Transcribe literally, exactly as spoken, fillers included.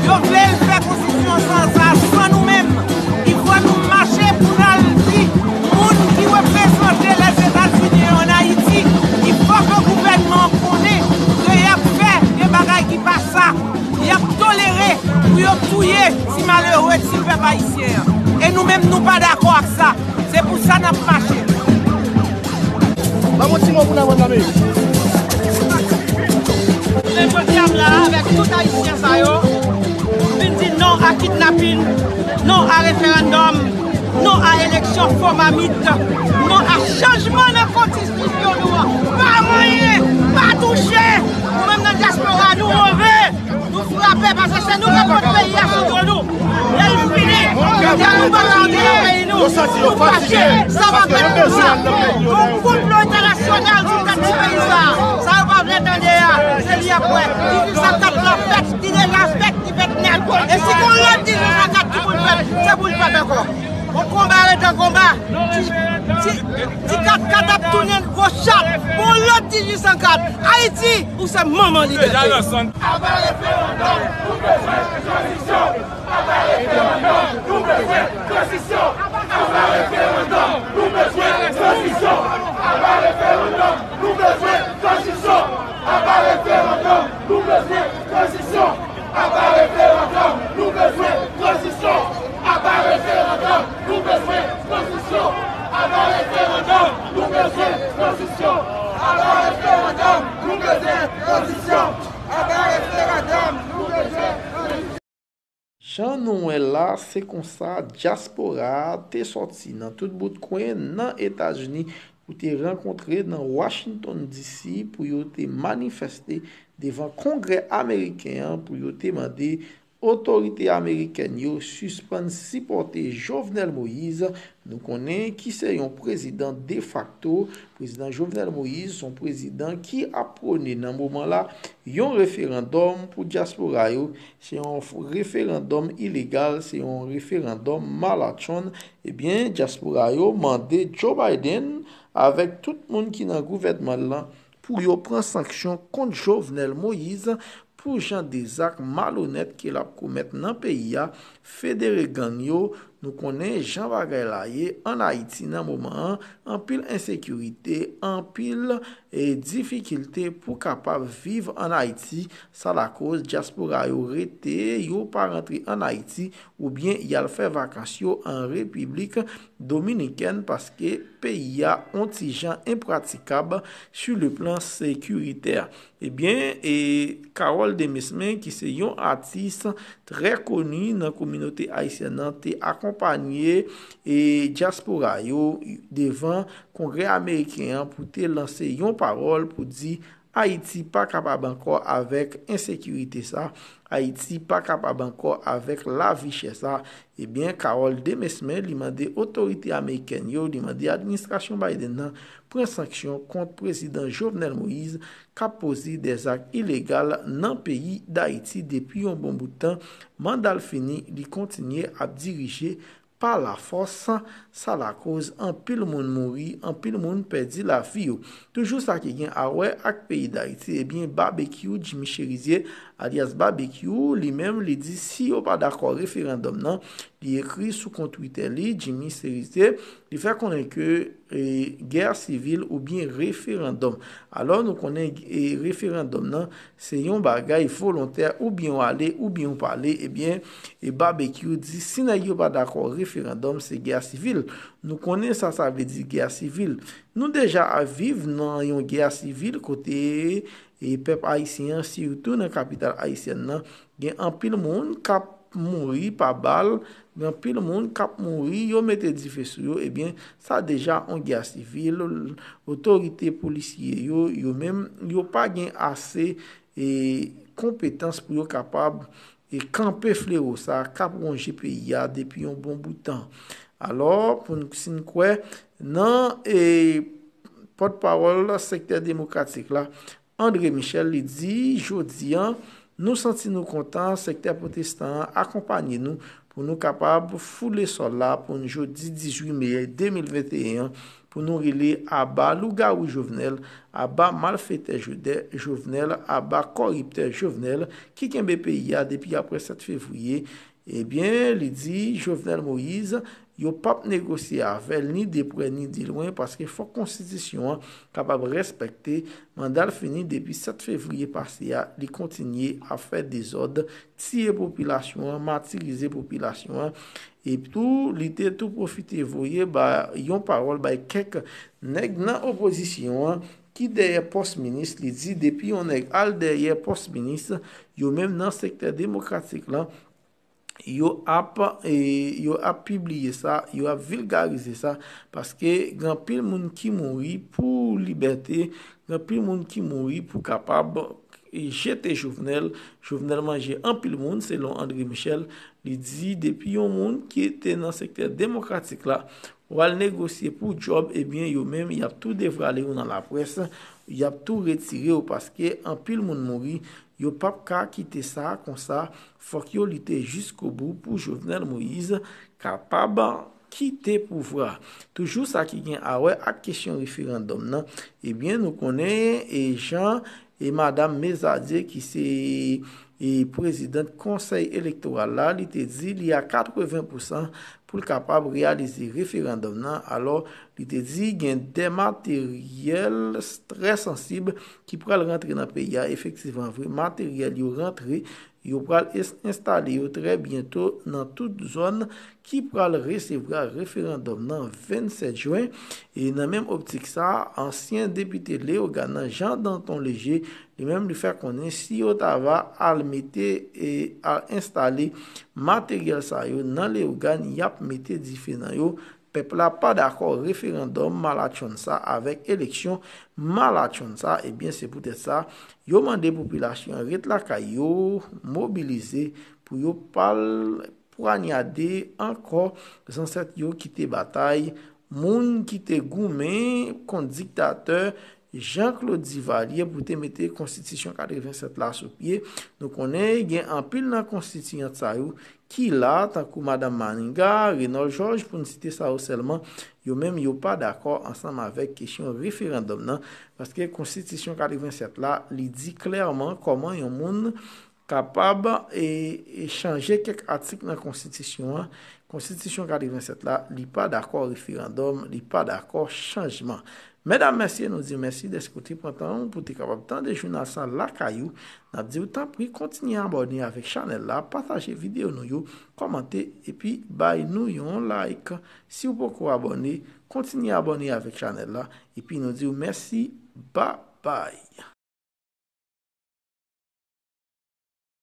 Yo vle l fè konstitisyon sa, sa san nou menm. Il faut nou mache pou n al di moun ki reprezante Lèzetazini an Ayiti, il faut que gouvènman an konnen ke y ap fè de bagay ki pa sa. Y ap tolere pou yo touye ti malere, ti pèp ayisyen an. E nou menm, nou pa dakò ak sa. Se pou sa n ap mache. Ban m yon ti mo pou n aprann nan peyi. Men jodi a m la avèk tout ayisyen sa yo pou vin di non a kidnapin, non a referandòm, non a eleksyon fo mamit, non a chanjman nan konstitisyon nou an. Pa manyen, pa touche. Nou menm nan dyaspora, nou leve. Nou frape paske se nou k ap pot peyi a sou do nou. Lè l fini, lè nou pa ka antre nan peyi nou, nou fache. Sa pa fèt pou sa. Yon kout dlo entènasyonal sou tèt ti peyi sa. Sa yo pa vle tande a, se li y ap wè. Dizuit san kat la fèt, li deja fèt, li fèt nèt. E si gon lòt dizuit san kat ki pou l fèt, se pou l fèt ankò. Yon konba ret an konba. Ti, ti, ti kat kat ap tounen gwo chat. Gon lòt dizuit san kat. Ayiti, ou se manman libète. Aba referandòm, nou bezwen tranzisyon. Aba referandòm, nou bezwen tranzisyon. Aba referandòm, nou bezwen tranzisyon. Aba referandòm, nou bezwen tranzisyon. Aba referandòm, nou bezwen tranzisyon. Aba referandòm, nou bezwen tranzisyon. Aba referandòm, nou bezwen tranzisyon. Aba referandòm, nou bezwen tranzisyon. Aba referandòm, nou bezwen tranzisyon. Aba referandòm, nou bezwen tranzisyon. Jan nou wè la, se konsa dyaspora a te sòti nan tout bout kwen nan Etazini pou te rankontre nan Washington D C pou yo te manifeste devan Kongrè ameriken an pou yo te mande otorite amerikèn yo sispann sipòte Jovenel Moïse. Nou konnen ki se yon prezidan defakto. Prezidan Jovenel Moïse se yon prezidan ki ap pwone nan moman la yon referandòm pou dyaspora yo. Se yon f-, referandòm ilegal, se yon referandòm malatchonn. Ebyen, dyaspora yo mande Joe Biden avèk tout moun ki nan gouvènman l lan pou yo pran sanksyon kont Jovenel Moïse pou jan de zak malonèt ke l ap komèt nan peyi a, federe gang yo. Nou konnen jan bagay la ye ann Ayiti nan moman an, anpil ensekirite, anpil, e, difikilte pou kapab viv ann Ayiti. Sa lakoz dyaspora yo rete, yo pa rantre ann Ayiti, oubyen y al fè vakans yo an Repiblik Dominikèn, paske peyi a on ti jan enpratikab sur le plan sécuritaire. Ebyen, e, Carole Demesmin, ki se yon atis trè koni nan kominote ayisyèn nan, te akonpanye, e, dyaspora yo devan Kongrè ameriken an pou te lanse yon pawòl pou di Ayiti pa kapab ankò avèk ensekirite sa. Ayiti pa kapab ankò avèk lavi chè sa. Ebyen, Carole Demesmin, li mande otorite amerikèn yo, li mande administrasyon Biden nan pran sanksyon kont prezidan Jovenel Moïse k ap poze dè zak ilegal nan peyi Dayiti depi yon bon bout tan. Manda l fini, li kontinye ap dirije pa lafòs, sa lakoz anpil moun mouri, anpil moun pèdi lavi yo. Toujou sa ki gen a wè ak peyi Dayiti, ebyen, Babekyou Jimmy Chérizier, alyas Babekyou, li menm, li di si yo pa dakò referandòm nan, li ekri sou kont Twitter li, Jimmy Chérizier, li fè konnen ke, e, gè sivil oubyen referandòm. Alò, nou konnen, e, referandòm nan, se yon bagay volontè, oubyen w ale, oubyen w pa ale, ebyen, e Babekyou di, si nèg yo pa dakò referandòm, se gè sivil. Nou konnen sa sa vle di gè sivil. Nou deja ap viv nan yon gè sivil kote, e, pèp ayisyen an, sitou nan kapital ayisyèn nan, gen anpil moun k ap mouri pa bal, gen anpil moun k ap mouri, yo mete dife sou yo, ebyen, sa deja yon gè sivil. Otorite polisye yo, yo menm, yo pa gen ase, e, konpetans pou yo kapab, e, kanpe flewo sa k ap wonje peyi a depi yon bon bout tan. Alò, pou n, si n kwè nan, e, pòtpawòl sektè demokratik la, André Michel, li di, jodi a, nou santi nou kontan, sektè pwotestan an akonpanye nou pou nou kapab foule sòl la pou n jodi dizuit me de mil venteyen an, pou nou rele aba lougawou Jovenel, aba malfetè Jovenel, aba kòriptè Jovenel ki kenbe peyi a depi apre sèt fevriye. Ebyen, li di Jovenel Moïse, yo p ap negosye avè l ni de prè ni de lwen, paske fòk konstitisyon an kapab respekte. Manda l fini depi sèt fevriye pase a, li kontinye ap fè dezòd, tiye popilasyon an, matirize popilasyon an. Epitou, li te tou pwofite voye ba yon pawòl bay kèk nèg nan opozisyon an ki dèyè pòs minis. Li di depi yon nèg al dèyè pòs minis, yo menm nan sektè demokratik lan, yo ap e, yo ap pibliye sa, yo ap vilgarize sa, paske gen anpil moun ki mouri pou libète, gen anpil moun ki mouri pou kapab e, jete Jovenel. Jovenel manje anpil moun, selon André Michel. Li di depi yon moun ki te nan sektè demokratik la, w al negosye pou djòb, ebyen, yo menm, y ap tou devrale w nan laprès, y ap tou retire w, paske anpil moun mouri, yo p ap ka kite sa konsa, fòk yo lite jiskobou pou Jovenel Moïse kapab kite pouvwa. Toujou sa ki gen a wè ak kesyon referandòm nan, ebyen, nou konnen e jan e madanm Mezadye ki se e prezidant konsèy elektoral la, li te di li a katreven pousan pou l kapab reyalize referandòm nan. Alò, li te di gen de materyèl trè sansib ki pral rantre nan peyi a. Efektivman vre, materyèl yo rantre, yo pral es- enstale yo trè byento nan tout zòn ki pral resevwa referandòm nan vennsèt jen. E nan menm optik sa, ansyen depite Leyogàn nan, Jean Danton Léger, li menm li fè konnen si yo ta va al mete e al enstale materyèl sa yo nan Leyogàn, y ap mete dife nan yo. Pèp la pa dakò referandòm malatchonn sa avèk eleksyon malatchonn sa. Ebyen, se poutèt sa, yo mande popilasyon an ret lakay yo, mobilize pou yo pa al pwanyade ankò zansèt yo ki te batay, moun ki te goumen kont diktatè Jean Claude Duvalier pou te mete konstitisyon katreven sèt la sou pye. Nou konnen gen anpil nan konstitiyant sa yo ki la, tankou madanm Manigat, Renold Georges, pou n site sa yo sèlman, yo menm yo pa dakò ansanm avèk kesyon referandòm nan, paske konstitisyon katreven sèt la, li di klèman kòman yon moun kapab e, e chanje kèk atik nan konstitisyon an. Konstitisyon katreven sèt la, li pa dakò referandòm, li pa dakò chanjman. Medam, mesye, nou di w mèsi dèske w te pran tan w pou w te kapab tande jounal sa lakay ou. N ap di w tanpri kontinye abòne avèk chanèl la, pataje videyo nou yo, kòmante, epi bay nou yon like. Si w poko abòne, kontinye abòne avèk chanèl la, epi nou di w mèsi, babay.